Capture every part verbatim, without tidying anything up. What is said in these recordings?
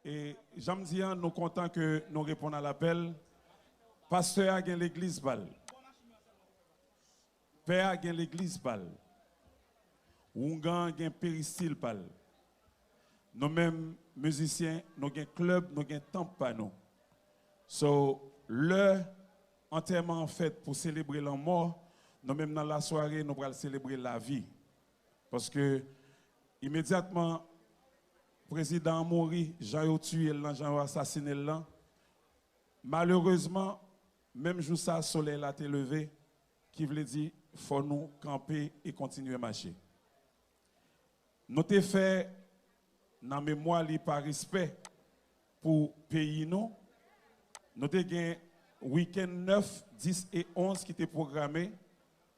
E jan m di an, nou kontan ke nou reponn a lapèl. Pastè a gen legliz pa l. Pè a gen legliz pa l. Oungan an gen peristil pa l. Nou menm, mizisyen, nou gen klèb, nou gen tanp pa nou. So, lè antèman an fèt pou selebre lanmò, nou menm nan lasware, nou pral selebre lavi. Paske imedyatman prezidan an mouri, jan yo tiye l lan, jan yo asasinen l lan, malerezman, menm jou sa, solèy la te leve, ki vle di fò nou kanpe e kontinye mache. Nou te fè nan memwa li pa respè pou peyi nou. Nou te gen wikenn nèf, dis e onz ki te pwograme.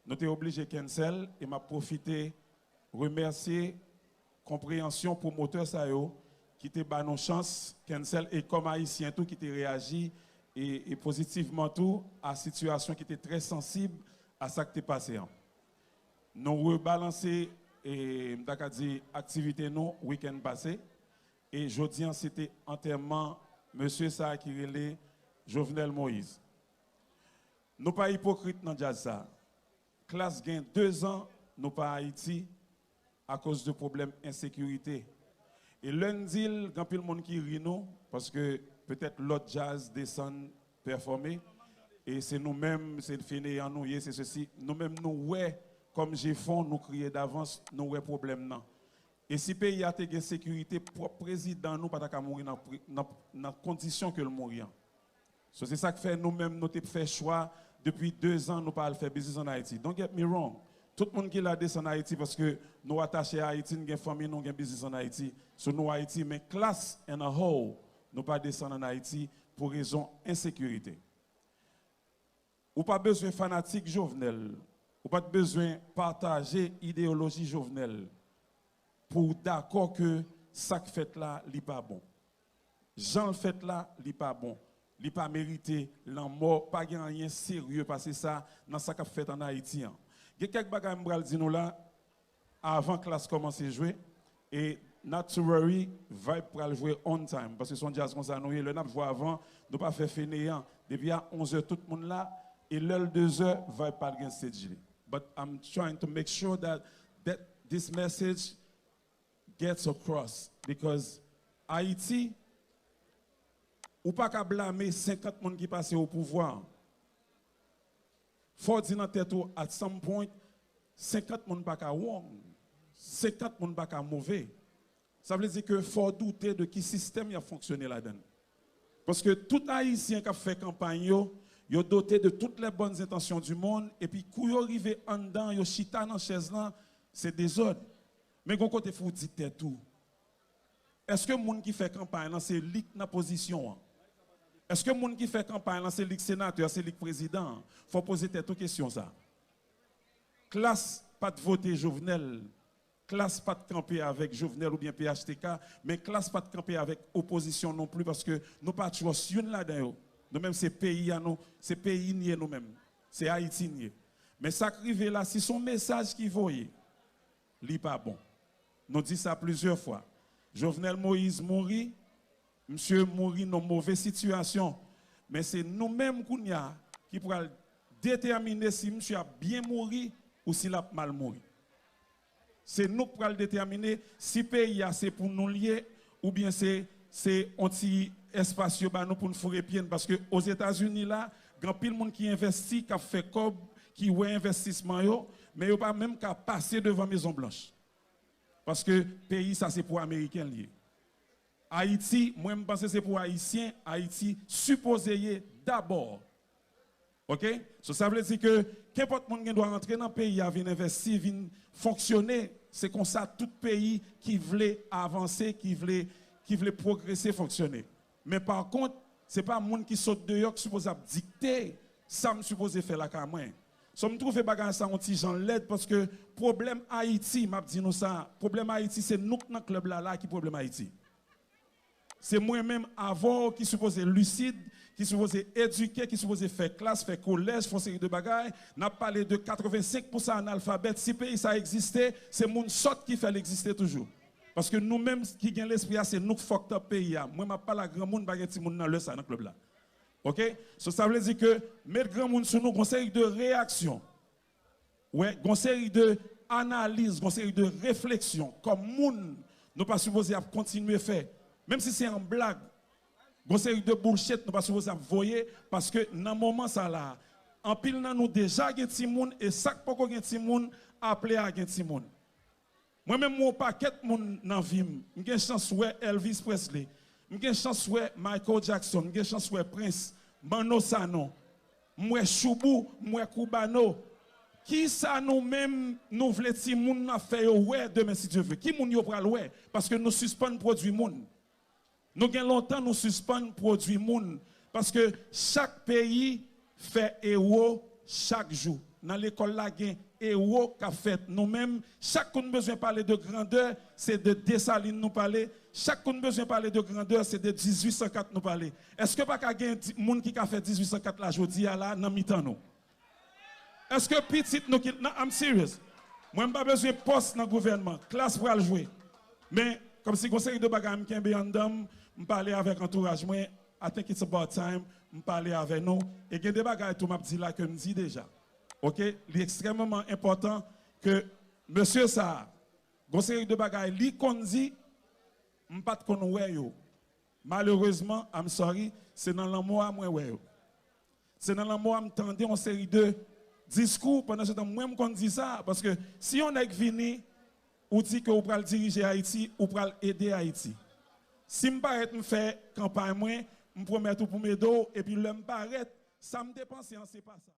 Nou te oblije cancel e m ap pwofite remèsye konpreyansyon pwomotè sa yo ki te ba nou chans cancel e kòm Ayisyen tou ki te reyaji e, e pozitivman tou a sitiyasyon ki te trè sansib a sa k te pase an. Nou rebalanse, e, m ta ka di, aktivite nou wikenn pase. E jodi an, se te antèman mesye sa a ki rele Jovenel Moïse. Nou pa ipokrit nan djaz sa a. Klass gen dezan nou pa Ayiti akoz de pwoblèm ensekirite. E lè n di l, gen anpil moun ki ri nou, paske petèt lòt djaz desann pèfòme. E se nou menm, se feneyan nou ye, se sesi. Nou menm, nou wè kòm je fon, nou kriye davans, nou wè pwoblèm nan. E si peyi a te gen sekirite, pwòp prezidan nou pa ta ka mouri nan, pri- nan, nan kondisyon ke l mouri an. So, se sa k fè nou menm, nou te fè chwa depi dezan nou pa al fè biznis ann Ayiti. Don't get me wrong. Tout moun ki la desann Ayiti paske nou atache a Ayiti, n gen fanmi nou, gen biznis ann Ayiti. So, nou Ayiti, men Klass and a whole, nou pa desann ann Ayiti pou rezon ensekirite. Ou pa bezwen fanatik Jovenel, ou pa t bezwen pataje ideyoloji Jovenel pou w dakò ke sa k fèt la, li pa bon. Jan l fèt la, li pa bon. Li pa merite lanmò, pa gen anyen serye pase sa nan sa k ap fèt ann Ayiti an. Gen kèk bagay m pral di nou la, avan Klass kòmanse jwe, e not to worry, Vibe pral jwe on time, paske se yon djaz konsa nou ye, lè n ap jwe avan, nou pa fè feneyan, depi a onz è tout moun la, e lè l de zè, Vibe pral gen stage li. But I'm trying to make sure that, that this message gets across, because Ayiti, ou pa ka blame senkant moun ki pase o pouvwa. Fò w di nan tèt ou, at some point, senkant moun pa ka wrong, senkant moun pa ka move. Sa vle di ke fò w doute de ki sistèm y ap fonksyone ladan l. Paske tout Ayisyen k ap fè kanpay yo, yo dote de toutes les bonnes intentions du monde, epi kou yo rive anndan, yo chita nan chèz lan, se dezòd. Men gon kote fò w di tèt ou, èske moun ki fè kanpay lan se li k nan pozisyon an? Èske moun ki fè kanpay lan se li k senatè, se li k prezidan an? Fò w poze tèt ou kesyon sa. Klass pa t vote Jovenel. Klass pa t kanpe avèk Jovenel oubyen P H T K, men Klass pa t kanpe avèk opozisyon non pli, paske nou pa trust youn ladan yo. Nou menm se peyi a nou, se peyi n ye nou menm. Se Ayiti n ye. Men sa k rive la, si se yon mesaj ki voye, li pa bon. Nou di sa plizyè fwa. Jovenel Moïse mouri, misye mouri nan move sitiyasyon. Men se nou menm kounye a ki pral detèmine si misye ap byen mouri ou si l ap mal mouri. Se nou k pral detèmine si peyi a se pou nou l ye, oubyen se, se yon ti espas yo ba nou pou n foure pye n. Paske Ozetazini la, gen anpil moun ki envesti, k ap fè kòb, ki wè envestisman yo, men yo pa menm ka pase devan Mezon Blanch. Paske peyi sa se pou Ameriken l ye. Ayiti, mwen m panse se pou Ayisyen, Ayiti sipoze ye dabò. Oke? So, sa vle di ke kenpòt moun gen dwa rantre nan peyi a, vin envesti, vin fonksyone. Se konsa tout peyi ki vle avanse, ki vle, ki vle pwogrese, fonksyone. Men pa kont, se pa moun ki sot deyò ki sipoze ap dikte sa m sipoze fè lakay mwen. So, m twouve bagay sa yon ti jan lèd, paske pwoblèm Ayiti, m ap di nou sa, pwoblèm Ayiti, se nou k nan klèb la la ki pwoblèm Ayiti. Se mwen menm avè w ki sipoze lisid, ki sipoze edike, ki sipoze fè klas, fè kolèj, fè yon seri de bagay. N ap pale de katrevensenk pousan analfabèt. Si peyi sa egziste, se moun sòt ki fè l egziste toujou. Paske nou menm ki gen lespri a, se nou k fucked up peyi a. Mwen, m ap pale ak granmoun, pa gen timoun nan lè sa nan klèb la. Oke? So, sa vle di ke met granmoun sou nou, gon seri de reyaksyon. Wè, gon seri de analiz, gon seri de refleksyon. Kòm moun, nou pa sipoze ap kontinye fè. Menm si se an blag, gon seri de bullshit nou pa sipoze ap voye, paske nan moman sa la, anpil nan nou deja gen timoun, e sa k poko gen timoun, aple a gen timoun. Mwen menm, m wè yon pakèt moun nan vi m. M gen chans wè Elvis Presley. M gen chans wè Michael Jackson. M gen chans wè Prince, Manno Sanon. M wè Choubou, m wè Cubano. Kisa nou menm nou vle timoun n ap fè yo wè demen, si Dye vle? Ki moun yo pral wè? Paske nou sispann pwodui moun. Nou gen lontan nou sispann pwodui moun, paske chak peyi fè ewo chak jou. Nan lekòl la, gen ewo k ap fèt. Nou menm, chak kou n bezwen pale de grandè, se de Desalin nou pale. Chak kou n bezwen pale de grandè, se de dizuit san kat nou pale. Èske pa ka gen di- moun ki ka fè dizuit san kat la jodi a la nan mitan nou? Èske pitit nou ki nan, I'm serious. Mwen, m pa bezwen pòs nan gouvènman. Klas pral jwe. Men, kòmsi gon seri de bagay m kenbe anndan m, m pale avèk antouraj mwen, I think it's about time m pale avè nou. E gen de bagay tou m ap di la ke m di deja. Oke? Li ekstrèmeman enpòtan ke mesye sa a, gon seri de bagay li konn di, m pa t konn wè yo. Malerezman, I'm sorry, se nan lanmò a mwen wè yo. Se nan lanmò a m tande yon seri de diskou, pandan se tan mwen m konn di sa, paske si yon nèg vini, ou di ke ou pral dirije Ayiti, ou pral ede Ayiti. Si m parèt m fè kanpay mwen, m pwomèt ou pou m ede w, epi lè m parèt, sa m te panse an se pa sa.